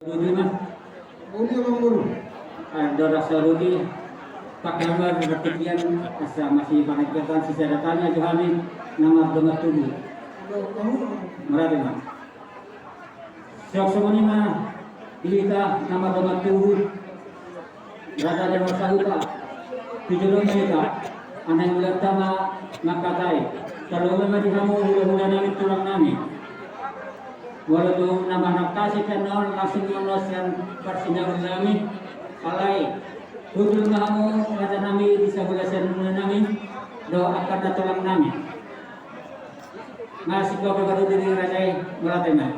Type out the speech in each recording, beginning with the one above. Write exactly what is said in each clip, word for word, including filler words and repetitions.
Uli ma. Uli ma, Guru. Andorang sarugi, pakamar ratikian asa masipanekatan sisada tanya jo hami na mardongan tubu. Maratin ma. Siap songon i ma di hita na mardongan tubu. Raja ni marsahuta, tu jolo ma hita, anak mulanta ma mangkatai. Tarlumobi ma di hamu hulahula nami, tulang nami. Molo tung na manangkasi pe on, langsung ma on sian parsinabul nami. Alai hundul ma hamu raja nami di sabola sian nami dohot angka na tulang nami. Nga singkop pe baru diri raja i, maratin ma.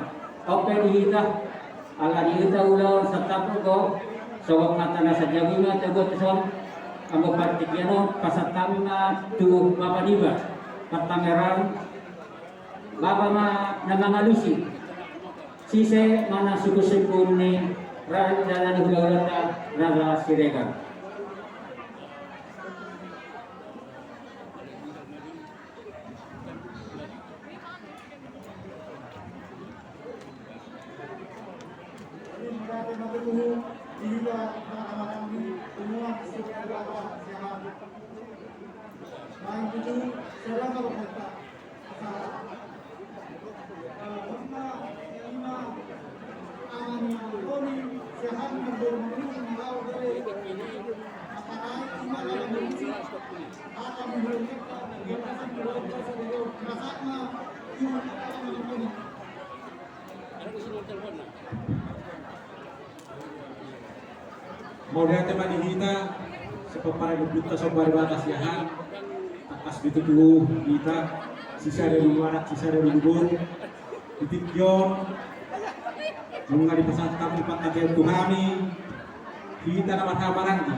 On pe di hita, ala di hita ulaon santabi do, songon hata na sajabu i ma tabuat tuson, anggo partingkian on pasahat hami ma tu bapa niba, partangeran, bapa ma na mangalusi, sise ma na sungkunsungkun ni raja na ni hulahulanta, Raja Siregar. Mauliate ma di hita, sipaparai luput ta somba di bagas siahan, tangkas ditutu hita, sisada di luar, sisada di lubuk, di tingki on, nunga dipasahat hamu pangkataion tu hami, hita na marhahamaranggi.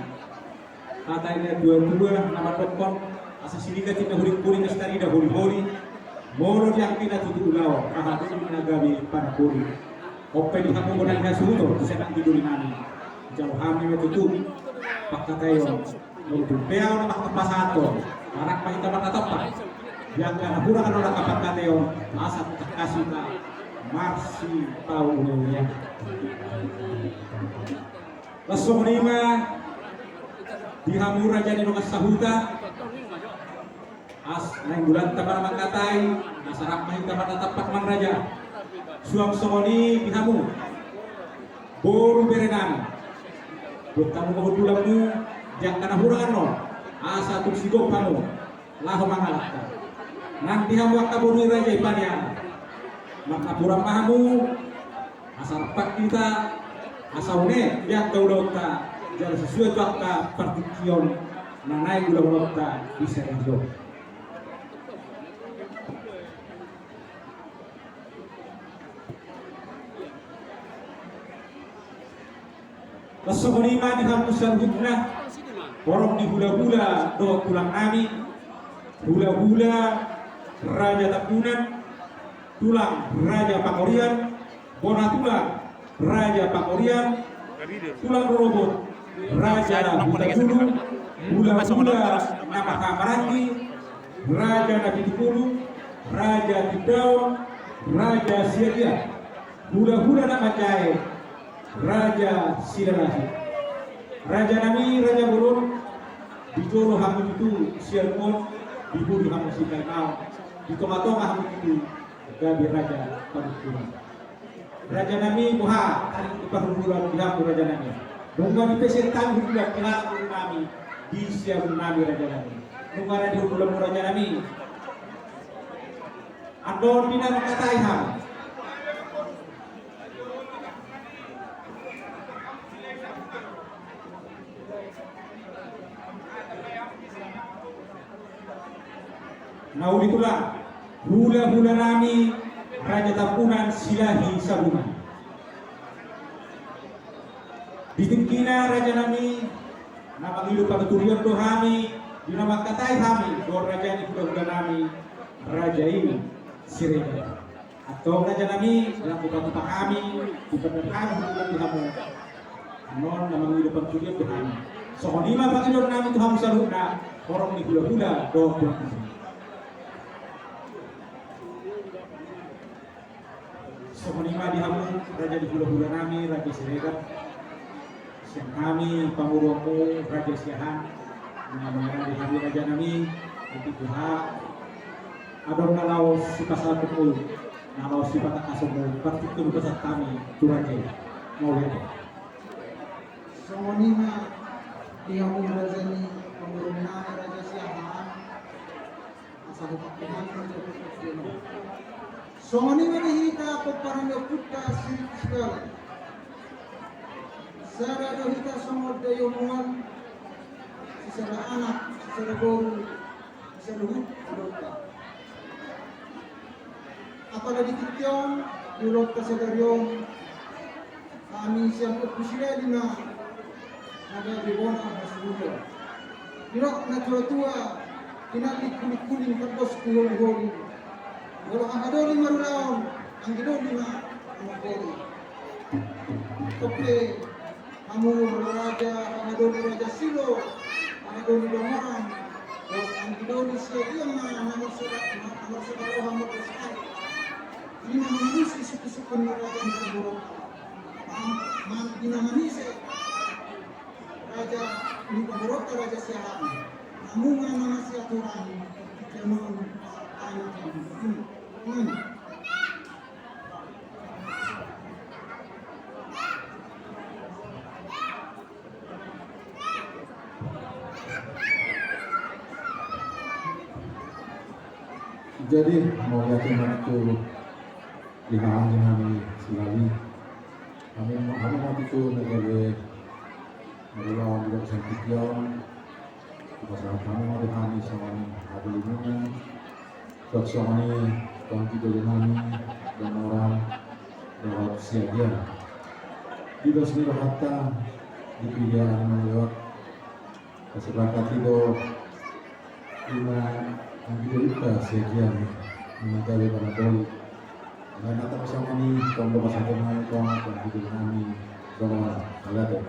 Hata ni na tuatua na mandokkon, asa siligat inna huringhuring, asa tarida holiholi. Molo diangkina tutu ulaon, raha do inna gabe panamboli. On pe di hamu bona ni hasuhuton, di senang di doli nami. Jalo hami ma tutu pangkataion. Molo tung pe ahu na manghapasahathon, arap ma hita marnatampak. Di angka na hurang annon angka pangkataion, asa tangkas hita marsipauleulean. Laos songon i ma di hamu raja ni dongan sahuta, asa naeng bulan ta ma na mangkatai, asa rap ma hita marnatampak, amang raja. Suang songon i di hamu boru bere nami, buat hamu ma hundulanmu di angka na hurang annon, asa tung sigop hamu laho mangalangka. Nang di hamu angka boru ni raja i panian, marnapuran ma hamu, asa rap hita, asa une di angka ulaonta, jala sesuai tu angka partingkian na naeng ulahononta di sadari on. Laos songon i ma di hamu saluhutna, horong ni hulahula dohot tulang nami, hulahula Raja Tambunan, tulang Raja Pangorian, bona tulang Raja Pangorian, tulang rorobot Raja Hutagulu, hulahula na marhahamaranggi, Raja Napitupulu, Raja Tindaon, Raja Siagian, hulahula na manjae, Raja Silalahi. Raja nami, raja bolon, di jolo hamu tutu sialuhon, di pudi hamu sipaimaon, di tongatonga hamu tutu gabe raja panungkunan. Raja nami, boha taringot ni parhundulan di hamu raja nami? Nunga dipesek hami hundulan di hamu nami, di siamun nami raja nami. Nunga ra di hundulanmu raja nami. Andon di na mangkatai hamu. Na uli tulang, hulahula nami Raja Tambunan Silahi Sabungan. Di tingkina raja nami, na mangido panuturion do hami, di na mangkatai hami, dohot raja ni hulahula nami, raja i Siregar. Antong raja nami, di na hupatupa hami, di na hupatupa hami, di hamu. Annon na mangido panuturion do hami. Songon i ma pangidoan nami tu hamu saluhutna, horong ni hulahula dohot tulang. Songon i ma di hamu, raja Di hulahula nami Raja Siregar, sian hami pamoruonmu Raja Siahaan, na mangalahi hami raja nami, di tuha adong na laho sipasahatmu, na laho sipatangkasonmu, partingkian pasahat hami tu raja i. Mauliate. Songon i ma di hamu raja ni pamoruon nami Raja Siahaan. Asa hupakke hami ma jolo. Songon i ma di hita pomparan ni ompunta Sirintis Dalan. Sada do hita songon daion mual, sisada anak, sisada boru, saluhut ulaonta. Apala di tingki on, di ulaonta sadari on, hami sian Ompu Silali ma na gabe bona hasuhuton. Didok natuatua, tinallik hulinghuling, tandosku holiholi. Molo haha doli marulaon, anggi doli ma mangoli. Oke. Hamu raja, haha doli Raja Silo, haha doli Dongoran, dohot anggi doli Siagian ma na marsoda, na marsoda roha, marsoda ai. Di na mangalusi suku-suku ni raja ni Dongoran. Di na manise raja ni Dongoran, Raja Siahaan. Hamu ma na masilaturahmi, kita mau pasahat hami. Jadi, mauliate ma tu di haha ni nami Silali. Hamu, hamu ma tutu na gabe marulaon di bagasan tingki on. Pasahat hamu ma tu hami songon hapolimuna. Suang songon i tu anggi doli nami Dongoran dohot Siagian. Di dos ni rohanta di piga ari na lewat, tasepakati do ima anggi dolinta Siagian ima gabe panamboli. Alai na tong songon i, tong do pasahaton nami tong tu anggi doli nami Dongoran. Mauliate.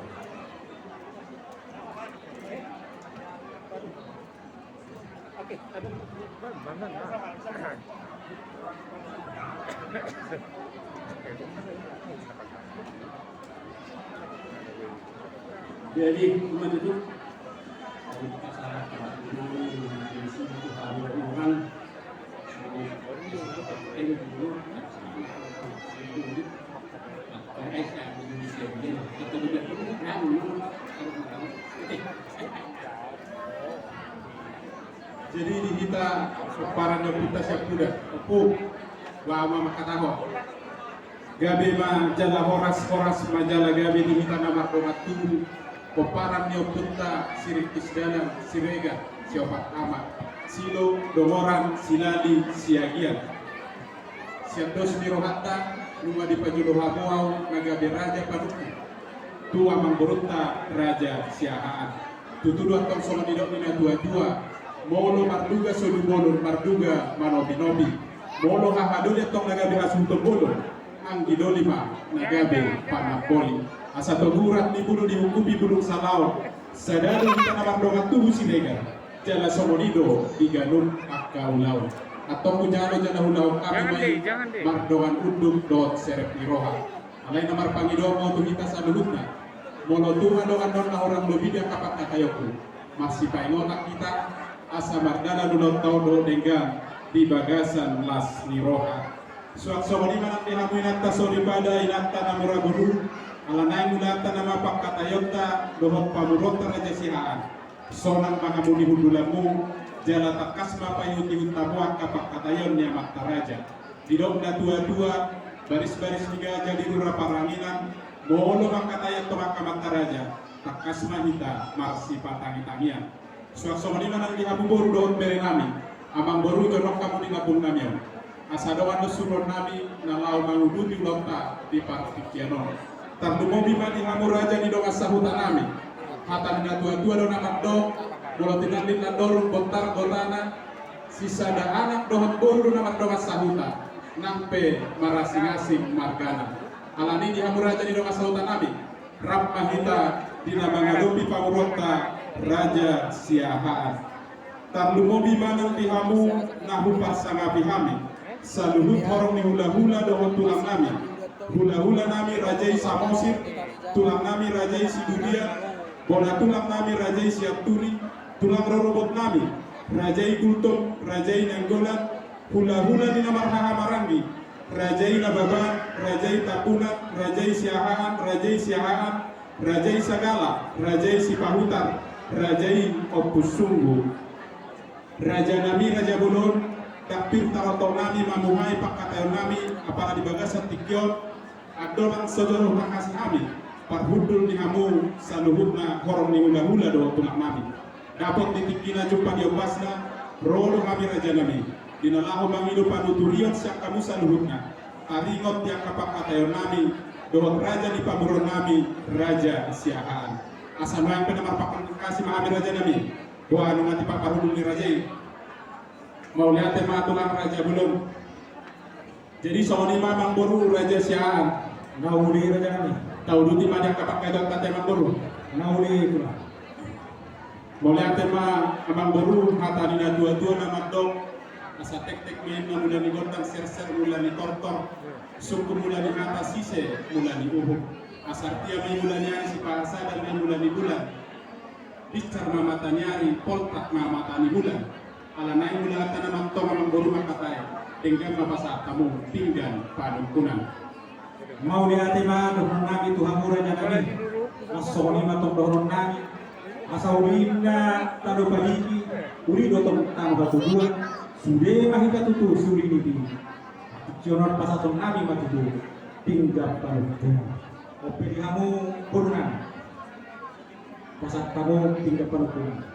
Jadi, cuma itu. Jadi, kita salah, salah, ini, ini, ini, ini, ini, ini, ini, ini, ini, Jadi di hita pomparan ni ompunta Siampudan, Ompu, boha ma mangkatahon. Gabe ma jala horas, horas ma jala gabe di hita na mardongan tubu, pomparan ni ompunta Sirintis Dalan Siregar, siopat ama, Silo, Dongoran, Silali, Siagian. Sian dos ni rohanta, nunga dipajolo hamu au na gabe raja panungkun tu amangborunta Raja Siahaan. Tutu do antong songon nidok ni natuatua, molo marduga solu bolon, marduga manopinopi. Molo haha doli antong na gabe hasuhuton bolon, anggi doli ma na gabe panamboli. Asa toguran ni bulu dihungkupi bulung salaon, sada do hita na mardongan tubu Siregar, jala songon i do di ganup angka ulaon. Antong hujalo jala huulahon hami ma i mardongan unduk dohot serep ni roha. Alai na marpangidoan ma au tu hita saluhutna, molo tung adong annon na hurang lobi di angka pangkataionku, marsipaingotan hita asa mardalan ulaonta on dohot denggan di bagasan las ni roha. Suang songon i ma nang di hamu inanta soripada, inanta na mura boru, ala naeng ulaonta nama pangkataionta dohot pamoruonta Raja Siahaan. Sonang ma hamu di hundulanmu, jala tangkas ma paihutihut hamu angka pangkataion ni amanta raja. Didok natuatua, barisbaris ni gajah di rura Paranginan, molo mangkatai antong angka amanta raja, tangkas ma hita marsipatangitangian. Suang songon i ma nang di hamu boru dohot bere nami, amangboru, jonok hamu di lambung nami on. Asa dongan do suruon nami na laho manguduti ulaonta di partingkian on. Tarlumobi ma di hamu raja ni dongan sahuta nami. Hata ni natuatua do na mandok, molo tinallik landorung bontar gotana, sisada anak dohot boru do na mardongan sahuta, nang pe marasingasing margana. Alani i di hamu raja ni dongan sahuta nami, rap ma hita di na mangadopi pamoruonta Raja Siahaan. Tarlumobi ma nang di hamu na huparsangapi hami, saluhut horong ni hulahula dohot tulang nami, Hulahula nami raja i Samosir, tulang nami raja i Sibudian, bona tulang nami raja i Sianturi, tulang rorobot nami raja i Gultom, raja i Nainggolan, hulahula ni na marhaha maranggi, raja i Nababan, raja i Tambunan, raja i Siahaan, raja i Siahaan, raja i Sagala, raja i Sipahutar, raja i Ompusunggu. Raja nami, raja bolon, ndang pir tarotok nami mamuhai pangkataion nami, apala di bagasan tingki on, andorang so jolo mangasi hami parhundul ni hamu saluhutna horong ni hulahula dohot tulang nami. Dapot di tingkina jumpa di ombasna, ro do hami raja nami, di na laho mangido panuturion sian hamu saluhutna, taringot di angka pangkataion nami dohot raja ni pamoruon nami, raja Siahaan. Asa nuaeng pe na marpangkasi ma hami raja nami. Boha nunga tipak parhundul ni raja i. Mauliate ma tulang raja bolon. Jadi songon i ma amangboru raja Siahaan. Na uli raja nami. Tauduti ma di angka pangkataion ta amangboru. Na uli tulang. Mauliate ma amangboru, hata ni na tuatua na mandok. Asa tektek ma i ma mula ni gondang, serser mula ni tortor. Sungkun mula ni hata, sise mula ni uhum. Asa artia ma i mula ni ari, sipahasadan ma i mula ni bulan. Binsar ma mata ni ari, poltak ma mata ni bulan. Alana i mula hata na mandok amangboru mangkatai, denggan ma pasahat hamu pinggan panungkunan. Mauliate ma dohonon nami tu hamu raja nami. Asa songon i ma tong dohonon nami. Asa uli na tano padiki, uli do tong tano hatubuan. Sude ma hita tutu siuli ni tingki on, pasahaton nami ma tutu pinggan panungkunan. On pe di hamu boru nami. Pasahat hamu pinggan panungkunan.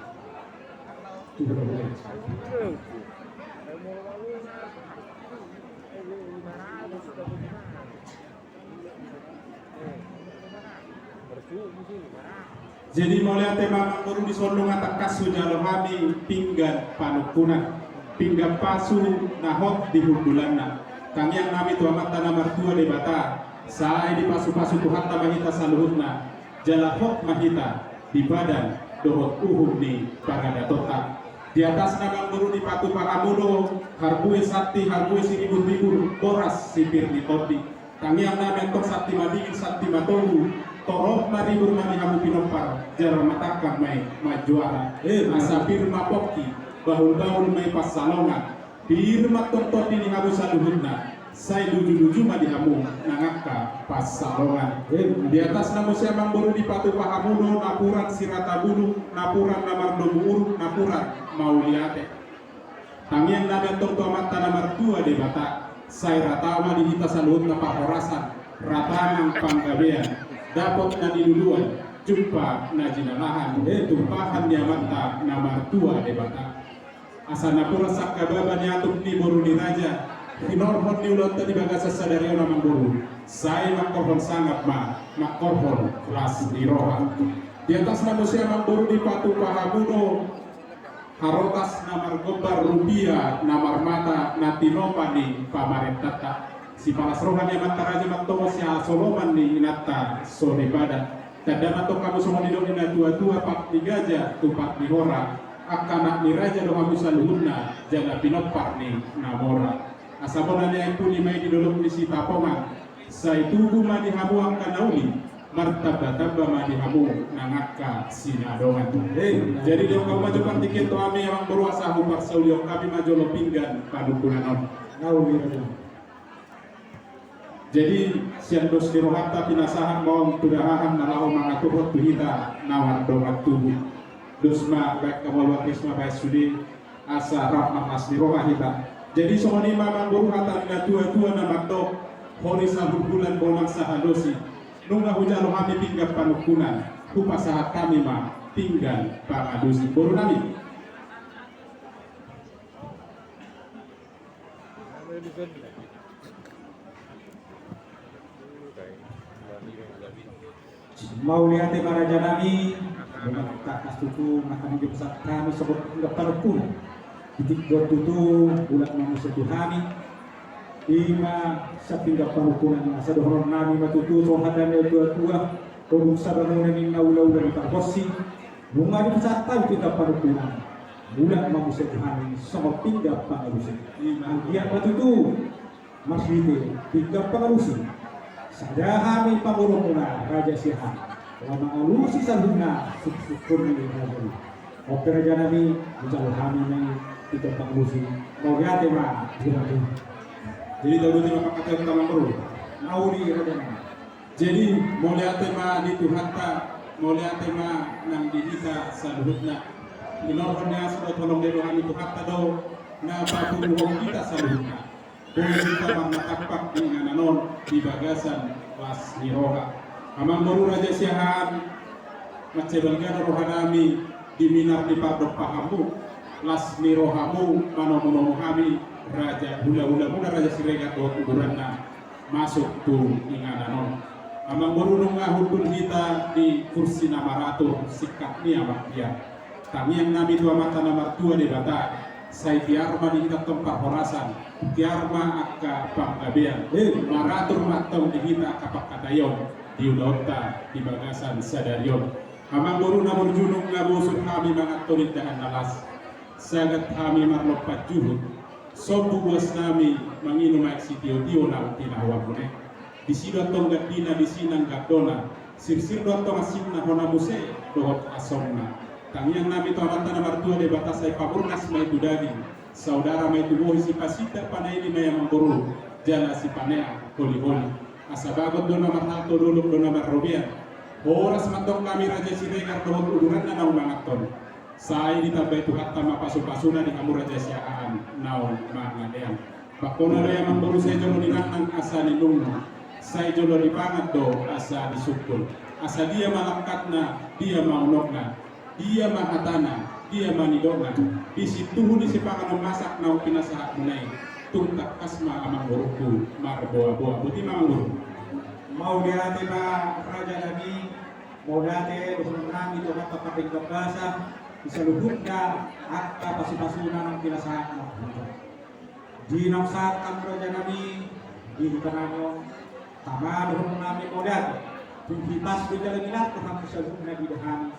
Jadi mauliate ma amangboru, di son nunga tangkas hujalo hami pinggan panungkunan, pinggan pasu na hot di hundulanna. Tangiang nami tu Amanta na martua Debata, sai dipasupasu Tuhanta ma hita saluhutna. Jala hot ma hita di badan dohot uhum ni paradatonta. Di atasna amangboru dipatupa hamu do harbue santi, harbue siriburribur, boras sipir ni tondi. Tangiang nami antong santi madingin, santi matogu, torop maribur ma di hamu pinompar, jala matangkang ma i manjuara. Eh, asa pir ma pongki, bahulbahul ma i pansalongan. Pir ma antong tondi ni hamu saluhutna, sai lujuluju ma di hamu nang angka pansalongan. Di atasna muse amangboru dipatupa hamu do napuran sirata bulung, napuran na mardomu uruk, napuran mauliate. Tangiang nami antong tu Amanta na martua Debata, sai rata ma di hita saluhutna parhorasan, rata nang panggabean, dapot na niluluan, jumpa na jinalahan, tumpahan ni Amanta na martua Debata. Asa napuran sangkababa ni atup ni boru ni raja, hinorhon ni ulaonta di bagasan sadari on amangboru, sai mangkorhon sangap ma, mangkorhon las ni roha. Di atasna muse amangboru dipatupa hamu do harotas na margombar, rupia na marmata na tinopa ni pamarentanta. Sipalas roha ni amanta raja ma antong sihasolongan ni inanta soripada. Tanda ma antong hamu songon nidok ni na tuatua, pat ni gaja tu pat ni hora. Angka anak ni raja do hamu saluhutna, jala pinompar ni na mora. Asa bona ni aek puli ma i di dolok ni Sitapongan. Sai tubu ma di hamu angka na uli, martambatamba ma di hamu nang angka sinadongan. Eh, jadi didok hamu ma jo partingkian tu hami amangboru asa huparsaulihon hami ma jolo pinggan panungkunan on. Na uli ma jo. Jadi sian dos ni rohanta pinasahat ma on tu dahahang na laho mangaturhon tu hita na mardongan tubu. Dos ma baen hamu, aluan ris ma baen sude, asa rap marlas ni roha hita. Jadi songon i ma amangboru hata ni na tuatua na mandok, hori sahulhulan bonang sahalosi. Nunga hujalo hami pinggan panungkunan, hupasahat hami ma pinggan pangalusi. Boru nami. Mauliate ma raja nami. Tangkas tutu ma hami dipasahat hami songon pinggan panungkunan. Di tingki on tutu, mulak ma muse tu hami. Ima sian pinggan panungkunan, asa dohonon nami ma tutu songon hata ni na tuatua. Ogung sabangunan ninna, ulaula ni pargonsi. Nunga dipasahat hami pinggan panungkunan, mulak ma muse tu hami songon pinggan pangalusi. Anggiat ma tutu marhite pinggan pangalusi, Sada hami pamoruonmuna Raja Siahaan, laho mangalusi saluhutna suksuk ni raja i. On pe raja nami, dijalo hami ma i, di tompang musi. Mauliate ma di raja i. Jadi tauduti ma pangkataion ta amangboru. Nauli raja nami. Jadi mauliate ma di Tuhanta, mauliate ma nang di hita saluhutna. Inorhon ni asi dohot holong ni roha ni Tuhanta do na papunguhon hita saluhutna. Boi hita marnatampak di inganan on di bagasan las ni roha. Amangboru Raja Siahaan, mansai balga do roha nami di minar ni pardompahanmu, las ni rohamu manomunomu hami raja, hulahulamuna Raja Siregar dohot uduranna masuk tu inganan on. Amangboru, nunga hundul hita di kursi na maratur, singkat ni amang piar. Tangiang nami tu Amanta na martua Debata, sai tiar ma di hita tong parhorasan, tiar ma angka panggabean, eh, maratur ma tong di hita angka pangkataion di ulaonta di bagasan sadari on. Amangboru na burju, nunga bosur hami manganhon indahan na las, sagat hami marlompan juhut, sombu boas nami manginum aek sitiotio naung tinahuanmuna i. Disi do antong gandina, disi nang gandona, sirsir do antong asingna hona muse dohot asomna. Tangiang nami tu Amanta na martua Debata, sai pamurnas ma i tu daging, saudara ma i tu bohi, sipasindak panaili ma i amangboru, jala sipaneang holiholi. Asa bagot do na marhalto, dolok do na marrobean. Horas ma antong hami Raja Siregar dohot uduranna naung manganhon. Sai ditambai Tuhanta ma pasupasuna di hamu Raja Siahaan naung mangalean. Bangkona do i amangboru, sai jolo ninangnang asa ninungnung, sai jolo dipangan do asa disungkun. Asa dia ma langkatna, dia ma unokna, dia ma hatana, dia ma nidokna, di sintuhu ni sipanganon masak naung pinasahatmuna i, tung tangkas ma amangborungku marboaboa. Boti ma amangboru. Mauliate ma raja nami. Mauliate dohonon nami tu Amanta Pardenggan Basa di saluhutna angka pasupasuna naung pinasahatna. Di naung sahat hamu raja nami di huta nami on, tama dohonon nami mauliate. Tung hipas do jala minar do hamu saluhutna diida hami.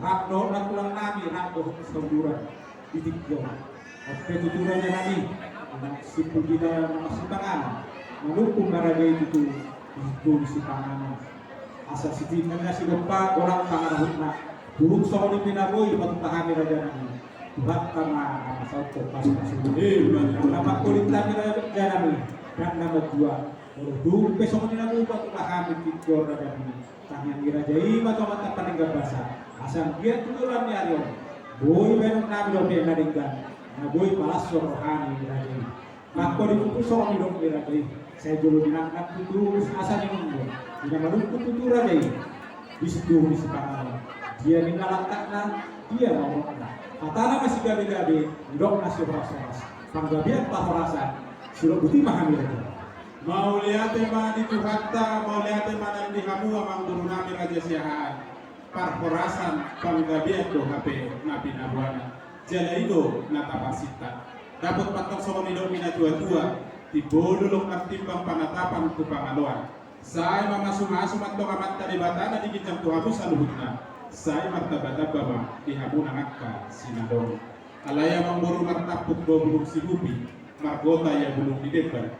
Rap dohot nantulang nami, rap dohot sauduran di tingki on. On pe tutu raja nami, na simpul hita na marsipanganon, manungkun ma raja i tutu di sipanganon. Asa sititik na sidompa, godang pangarahutna. Burung songon i pe na boi patupa hami raja nami. Tuhanta ma na pasahathon pasupasu. Ndang na pangkolit hami raja nami, ndang na mandua. Molo tung pe songon i na boi patupa hami tingki on raja nami, tangiang ni raja i ma tu Amanta Pardenggan Basa, asa anggiat tu joloan ni ari on boi baenon nami dope na denggan na boi palashon roha ni raja i. Anggo ditutu songon nidok ni raja i, sai jolo ninangnang tutu asa ninungnung. Di na manungkun tutu raja i di sintuhu ni sipanganon. Dia ninna langkatna, dia ma unokna. Hatana ma sigabegabe, nidokna sihorashoras. Panggabean parhorasan, sidok boti ma hami raja. Mauliate ma di Tuhanta, mauliate ma nang di hamu amangboru nami Raja Siahaan. Parhorasan, panggabean do hape na pinaboana. Jala i do na taparsinta. Dapot ma antong songon nidok ni natuatua, timbo dolok martimbang panatapan tu pangaloan. Sai mamasumasu ma antong Amanta Debata na di ginjang tu hamu saluhutna. Sai martambatamba ma di hamu nang angka sinadong. Alai amangboru, martampuk do bulung sihupi, margota ia bulung ni demban.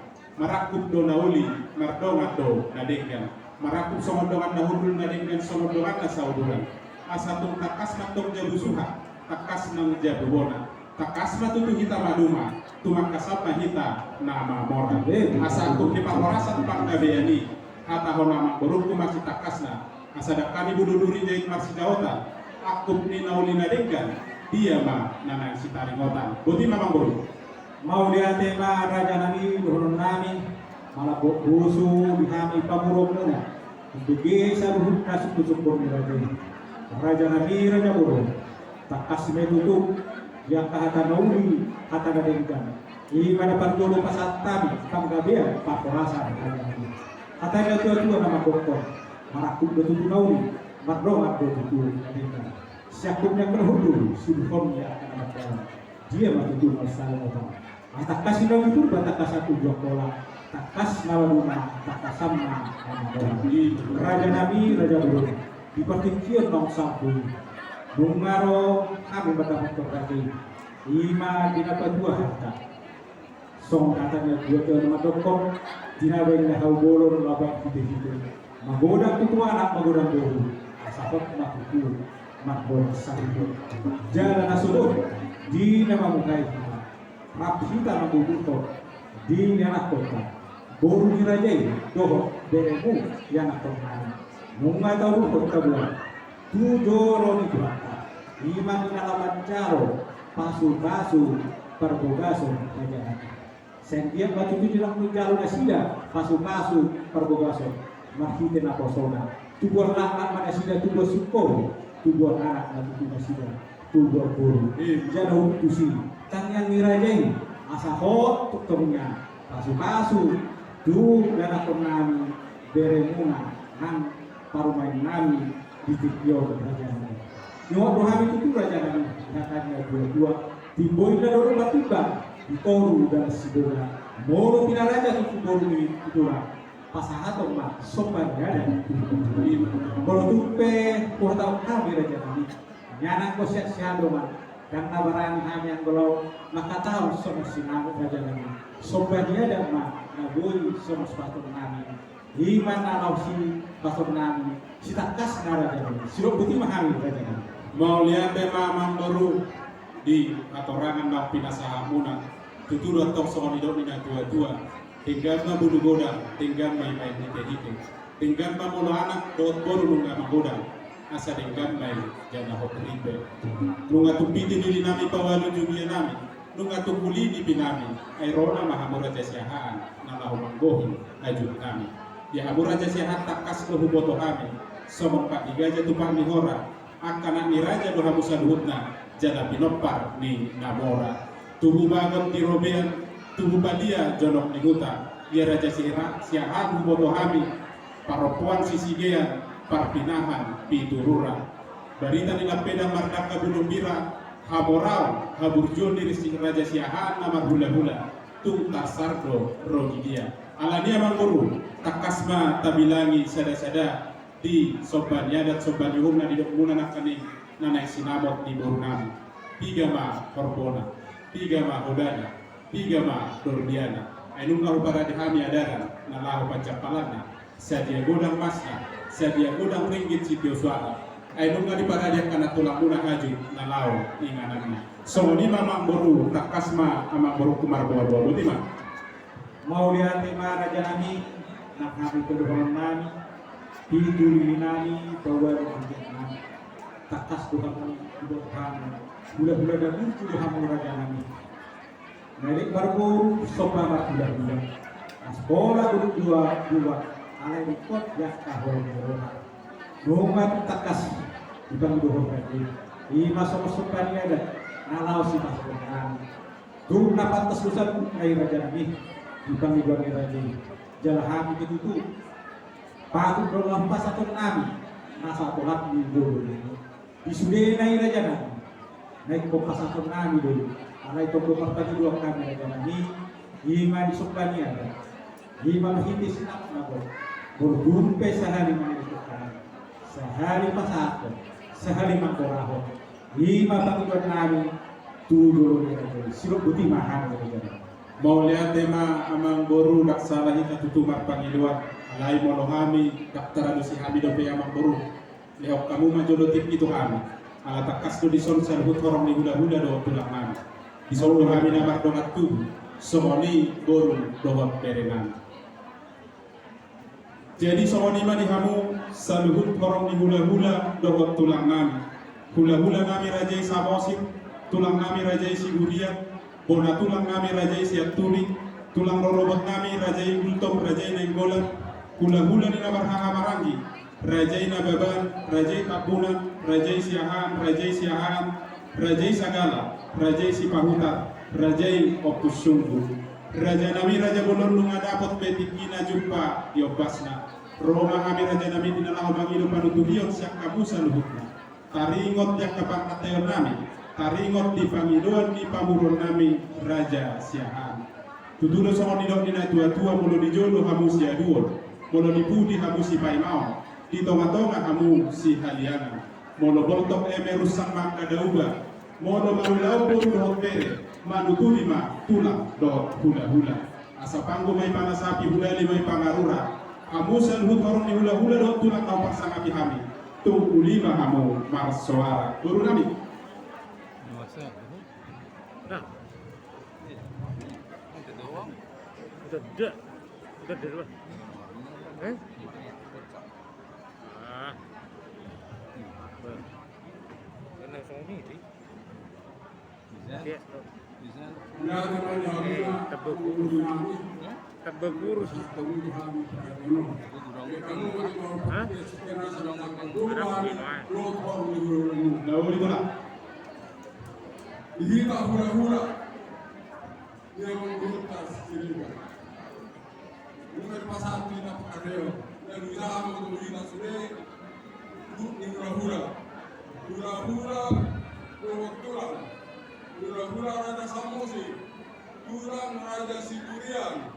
Marangkup do na uli, mardongan do na denggan. Marangkup songon dongan na hundul, na denggan songon dongan na sauduran. Asa tung tangkas ma antong jabu suhat, tangkas nang jabu bona. Tangkas ma tutu hita manuma, tumangkasan ma hita na mamora. Asa angkup ni parhorasan panggabean i, hatahon amangborungku ma sitangkasna. Asa dangka ni bulu duri jait marsijaotan, angkup ni na uli na denggan, dia ma na naeng sitaringotan. Boti ma amangboru. Mauliate ma raja nami dohonon nami, malambok bosu di hami pamoruonmuna. Nunga saluhutna sungkunsungkun ni raja i. Raja nami raja boru, tangkas ma i tutu di angka hata na uli, hata na denggan. I ma na parjolo pasahat hami panggabean parhorasan raja nami. Hata ni natuatua na mandokkon, marangkup do tutu na uli, mardongan do tutu na denggan. Siangkup ni angka na hundul, siduhon ni angka na mardalan. Dia ma tutu na saleleng otak. Ai tangkas i na di Purba, tangkasan tu Angkola, tangkas na maduma, tangkasan na mamora. Raja nami, raja boru, di partingkian naung salpu i, nunga ro hami mandapothon raja i. I ma di na patua hata. Songon hata ni natuatua na mandokkon, Di na baen na hau bolon laho baen hite-hite, magodang tutu anak magodang boru, asa hot ma tutu marboru saribu. Jala na sogot di na mamuhai hita, rap hita mangudukhon di ianakhonta, boru ni raja i dohot beremu ianakhon nami. Nunga taudukhon taboan tu joro ni Tuhanta, i ma di na laho manjalo pasu-pasu parbogason raja nami. Sai anggiat ma tutu di na manjalo nasida pasu-pasu parbogason marhite naposona. Tubuan laklak ma nasida tubuan sungkor, tubuan anak ma tutu nasida tubuan boru. Jala utusi tangiang ni raja i asa hot tongtong nian pasu-pasu tu ianakhon nami, beremuna nang parumaen nami di tingki on raja nami. Nunga do hami tutu raja nami di hata ni na tua-tua, timbo inna do rumah timbang di toru dalan siboga. Molo pinaraja tutu boru ni tulang, pasahaton ma somba ni adat. Molo tung pe huhatahon hami raja nami, ia nanggo siat-siat do ma, ndang na barani hami anggo laho manghatahon songon sinamot raja nami. Somba ni adat ma na boi songon sipasahaton nami. I ma na laho sipasahaton nami sitangkasna raja nami. Sidok boti ma hami raja nami. Mauliate ma amangboru di hatorangan na pinasahatmuna. Tutu do antong songon nidok ni na tua-tua, denggan ma bulu godang, denggan ma i baen hite-hite. Denggan ma molo anak dohot boru nunga magodang, asa denggan ma i jala hot ripe. Nunga tumpak di diri nami pawalu jugionami, nunga tumuli nipi nami, ai ro nama hamu Raja Siahaan na laho manggohi ajut nami. Ia hamu Raja Siahaan tangkas do huboto hami songon panggaja tumpang ni hora, angka anak ni raja do hamu saluhutna jala pinompar ni na mora. Tubu bagot di robean, tubu palia jonok ni huta. Ia Raja Siahaan huboto hami, parompuan sisigean, parpinahan pitu rura. Barita ni lampedang mardangka bulung bira, hamoraon haburjuon ni Raja Siahaan na marhula-hula, tung tarsar do ro di dia. Alani i amangboru, tangkas ma tabilangi sada-sada di somba ni adat somba ni uhum na nidokmuna nangkaning na naeng sinamot di boru nami. Piga ma horbona, piga ma hodana, piga ma dorbiana. Ai nunga huparade hami adaran na laho panjampalanna, sadia godang masna, sadia godang ringgit sitio suara. Ai nunga diparade angka na tulangmuna hajut na laho ingananna. Songon i ma amangboru, tangkas ma amangboru tu marboa-boa, boti ma. Mauliate ma raja nami, nang hami pe dohonon nami, pitu lili nami, pawalu jugionami. Tangkas do hamu, do hamu, hula-hula na burju do hamu raja nami. Na leleng marboru somba marhula-hula. As pola godang dua-dua, alai ringkot jaka holan ni roha. Nunga tangkas dipangidohon raja i, i ma songon somba ni adat na laho sipasahaton nami. Tung na pantas do saluhutna i raja nami, di pangidoan ni raja i. Jala hami pe tutu patut do laho pasahaton nami nasa tolap ni boru nami. Di sudena i raja nami, na ingkon pasahaton nami do i. Alai tong do marpangidoan hami raja nami, i ma di somba ni adat, i ma marhite sinamot na boi. Molo tung pe sahali mangido hami, sahali pasahathon, sahali manggorahon, i ma pangidoan nami tu jolo ni raja i. Sidok boti ma hami raja nami. Mauliate ma amangboru, ndang sala hita tutu marpangidoan. Alai molo hami ndang taradosi hami dope amangboru, lehon hamu ma jolo tingki tu hami. Ala tangkas do dison saluhut horong ni hula-hula dohot tulang nami. Dison do hami na mardongan tubu, songon i boru dohot bere nami. Jadi songon i ma di hamu saluhut horong ni hula-hula dohot tulang nami. Hula-hula nami raja i Samosir, tulang nami raja i Siburian, bona tulang nami raja i Sianturi, tulang rorobot nami raja i Gultom raja i Nainggolan, hula-hula ni na marhaha maranggi, raja i Nababan, raja i Tambunan, raja i Siahaan, raja i Siahaan, raja i Sagala, raja i Sipahutar, raja i Ompus Sunggu. Raja nami raja bolon nunga dapot pe tingkina jumpa di ombasna. Ro ma hami raja nami di na laho mangido panuturion sian hamu saluhutna. Taringot di angka panghataion nami, taringot di pangidoan ni pamoruon nami Raja Siahaan. Tutu do songon nidok ni na tua-tua, molo di jolo hamu siaduon, molo di pudi hamu sipaimaon, di tonga-tonga hamu sihaliangan. Molo boltok eme rusang ma angka dauba, molo mangulahon boru dohot bere, manuturi ma tulang dohot hula-hula. Asa panggo ma i panasapi, hulali ma i pangarura. Hamu saluhut horong ni hulahula dohot tulang na huparsangapi hami, tung uli ma hamu marsoara. Boru nami. Nah. Udah, udah. Udah, udah, udah. Eh? Ah. Nah, sama ini, di. Iya. Tebek kurus. Tebek kurus. Hah? Ada begini, Mas. Di hita hulahula. Ia manguruntas siriga. Nunga dipasahat tu hita pangkataion. Ia di jaha manguruntas hita sude. Hulahula. Hulahula. Hulahula. Hulahula Raja Samosir. Tulang Raja Siburian.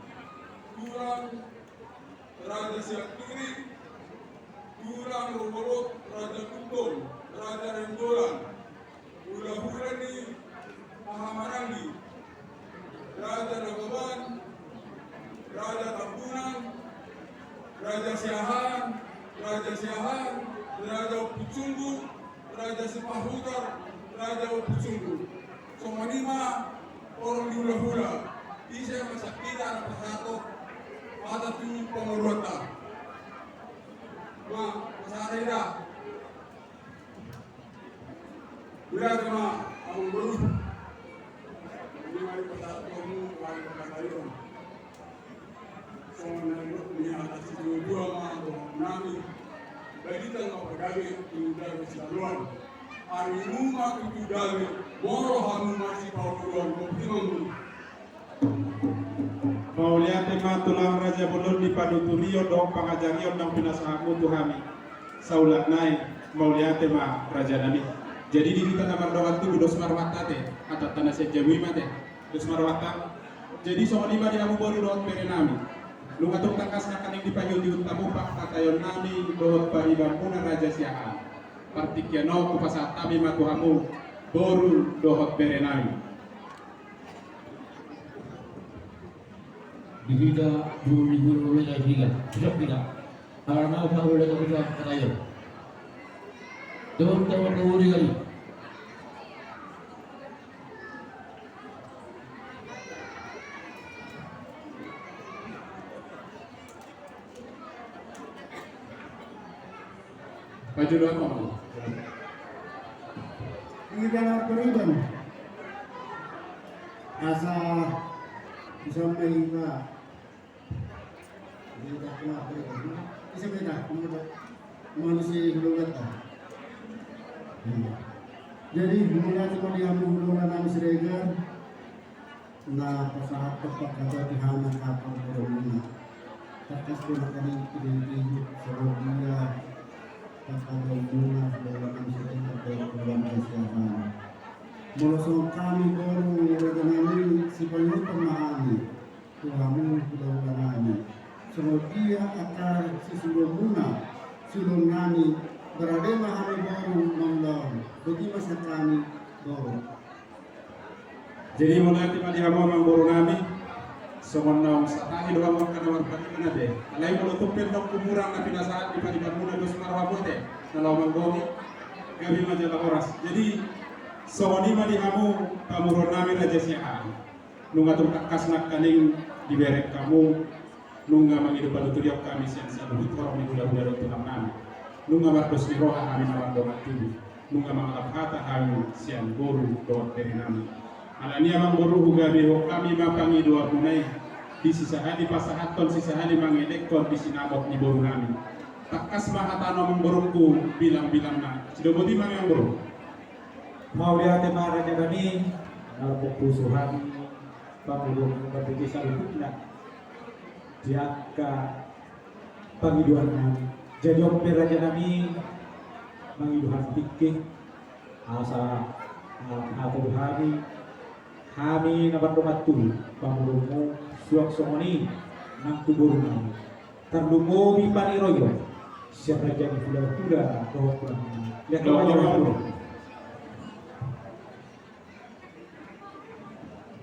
Tulang Raja Sianturi. Tulang Robolot Raja Gultom. Raja Nainggolan. Hulahula ni Haha Maranggi, Raja Nababan, Raja Tambunan, Raja Siahaan, Raja Siahaan, Raja Ompu Sunggu, Raja Sipahutar, Raja Ompu Sunggu. Songon i ma horong ni hulahula. Ise ma sian hita na pasahathon hata tu panguruanta. Ma, pasahat hita. Mauliate ma, amangboru. Songon na nidok ni hata situa-tua ma dohonon nami. Balintang ma pagabe, indabe sitadoan. Arimuna ma tutu gabe, molo hamu masipaoloan. Botima muna. Mauliate ma tulang, raja bolon, di panuturion dohot pangajarion naung pinasahatmu tu hami. Saulak nai, mauliate ma raja nami. Jadi di hita na mardongan tubu, dos ma rohanta ate, hatanta na sian jabu i ma ate, dos ma rohanta. Jadi songon i ma di hamu boru dohot bere nami. Nunga tung tangkas nangkaning dipaihut-ihut hamu pangkataion nami dohot paribanmuna Raja Siahaan. Partingkian on hupasahat hami ma tu hamu boru dohot bere nami. Di hita boru ni hulahula na di hita, di hita. Ala na hita hulahula na di hita, hata i. Daun tawa kauri kali. Maju doang, Bang. Ini dalam periban. Asa bisa main, Pak. Ini tak kenal periban. Bisa main, tak? Manusia hulahula. Jadi, mauliate ma di hamu hulahula nami Siregar. Na pasahat pangkataion di hami, hami boru nami. Tangkas do nangkaning dipaihut-ihut sarodia pangkataion muna, sarodia nami sarodia pangkataion muna. Molo songon hami boru raja nami, sipaihut ma hami tu hamu hulahula nami. Songon dia angka sisuruon muna, siulahon nami, berade ma hami boru mangulahon. Botima sian hami boru. Jadi mauliate ma di hamu amangboru nami. Songon naung sahat i do hamu angka na marpariban ate. Alai molo tung pe ndang humurang na pinasahat di paribanmuna, dos ma roha ate na laho manggohi. Gabe ma jala horas. Jadi songon i ma di hamu pamoruon nami Raja Siahaan. Nunga tung tangkas nangkaning dibereng hamu. Nunga mangido panuturion hami sian saluhut horong ni hulahula dohot tulang nami. Nunga mardos ni roha hami na mardongan tubu. Nunga mangalap hata hami sian boru dohot bere nami. Alani i amangboru, hugabehon hami ma pangidoanmuna i. Di sisahali pasahathon, sisahali mangelekhon di sinamot ni boru nami. Tangkas ma hatana amangborungku, bilang-bilangna. Sidoboti ma amangboru. Mauliate ma raja nami, na lambok pusu hami. Pangidoan bagi saluhutna di angka pangidoan nami. Jadi on pe raja nami mangido hami tingki asa hata do hami, hami na mardongan tubu pamoruonmu suang songon i nang tu boru nami. Tarlumobi paniroion sian raja ni hulahula dohot tulang nami.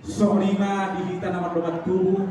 Songon i ma di hita na mardongan tubu,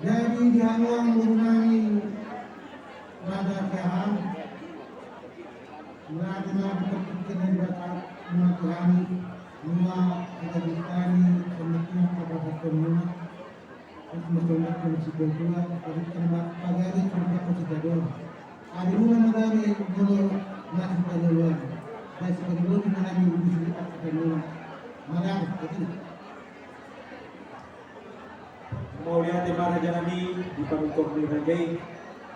Jadi di hamu boru nami, raja siahaan, berarti nanti terpikir dari baca mengatur kami, semua kita bisa ini, semestinya kita dapat semua. Terus masuk ke si kedua, jadi terima kasih kepada si kedua. Ari muna magari molo nasi pajaluan. Nasi pajaluan di mana di sini pas pajaluan. Magari itu. Mauliate ma raja nami di panutup ni raja i.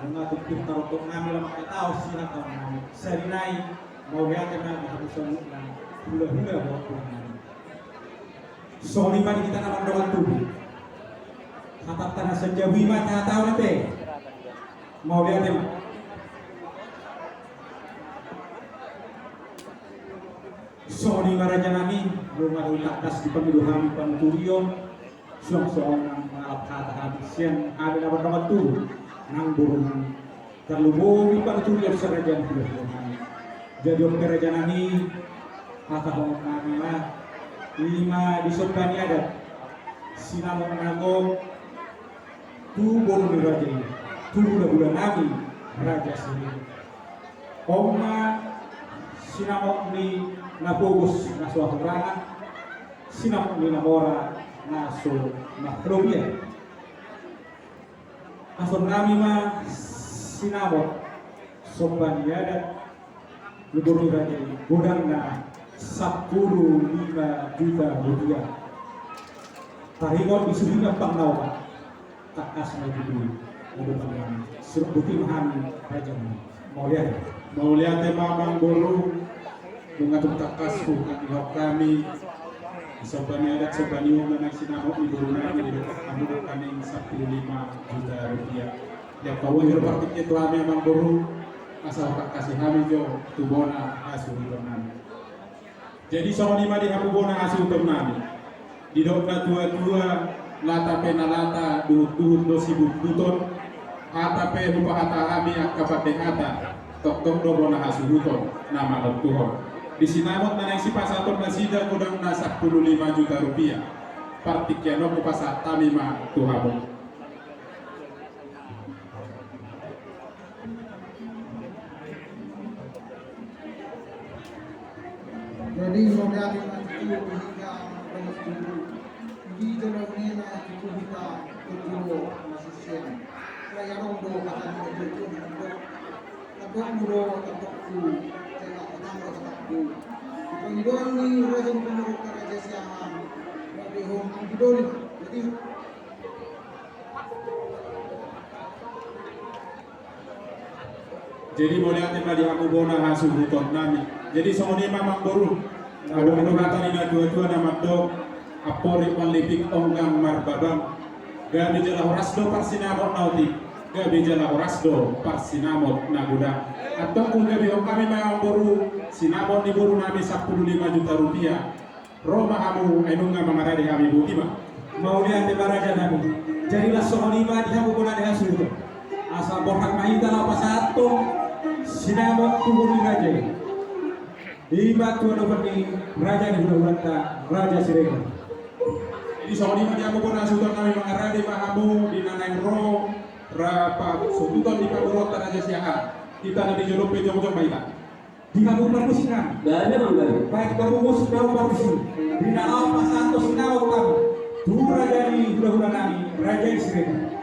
Mengatur kita untuk nami lama kata osi nata nami. Sari nai mauliate ma di hamu saluhutna. Hula-hula buat nami. Songon i ma di hita na mardongan tubu. Hata tanah senjawi ma hata hata ate. Mauliate ma. Songon i ma raja nami, nunga do tangkas di pangido hami panuturion, suang songon nang mangalap hata hami sian hami na mardongan tubu, nang boru nami. Tarlumobi panuturion sian raja nami. Jadi on pe raja nami, hata hohom nami ma, ima di somba ni adat, sinamot na gok, tu boru ni raja i, tu hula-hula nami, raja Siregar. On ma sinamot ni na pogos na so hahurangan, sinamot ni na mora na so marhalobian. Hasonami ma sinamot somba ni adat ni boru ni raja i, godangna sampulu lima juta rupiah. Taringot di suhina pangnawa, tangkas ma i tutu. Aduh, pangnawa. Suruh boti ma hami raja i. Mauliate. Mauliate ma amang boru. Nunga tung tangkas huhatahon hami. Somba ni adat, somba ni unang, sinamot ni boru nami, didok hamu nangkaning sampulu lima juta rupiah. Di angka uang i partingkian tu hami amang boru, asa hutangkasi hami jo tu bona hasuhuton nami. Jadi songon i ma di hamu bona hasuhuton nami. Didok na tua-tua, lata pe na lata, duhut-duhut do sibutbuton, hata pe hupahata hami angka pande hata, tongtong do bona hasuhuton na manontuhon. Di sinamot na naeng sipasahaton nasida godangna sampulu lima juta rupiah. Partingkian on hupasahat hami ma tu hamu. Jadi, mauliate ma tutu di hita, di jolo ni na tutu hita, tutu masisen. Saya rong do kata ni tutu, tutu. Tapi aku do, tapi aku, saya tak pernah do, tapi aku. Di pangidoan ni raja ni Komoro, raja Siahaan. Tapi hom, aku do ni. Jadi, Jadi mauliate ma di hamu bona hasuhuton nami. Jadi songon i ma amang boru. Adong do hata ni na tua-tua na mandok, amporik mallipik onggang marbabang. Gabe jala horas do parsinamot na otik, gabe jala horas do parsinamot na godang. Antong hugabehon hami ma amang boru sinamot ni boru nami sampulu lima juta rupiah. Ro ma hamu, ai nunga mangarade hami, boti ma. Mauliate ma raja nami. Jadi laos songon i ma di hamu bona ni hasuhuton. Asa borhat ma hita laho pasahathon sinamot tu boru ni raja i. Ima tu adopan ni raja ni hulahulanta, raja Siregar. Jadi songon i ma di hamu bona hasuhuton nami, mangarade ma hamu di na naeng ro ra pasuhuton di pamoruonta raja Siahaan. Hita na di jolo pe jongjong ma hita. Di hamu parmusik nami. Gabe, Amang, gabe. Baik, hamu musik, hamu parmusik. Di na laho pasahathon sinamot nami tu raja ni hulahula nami, raja Siregar.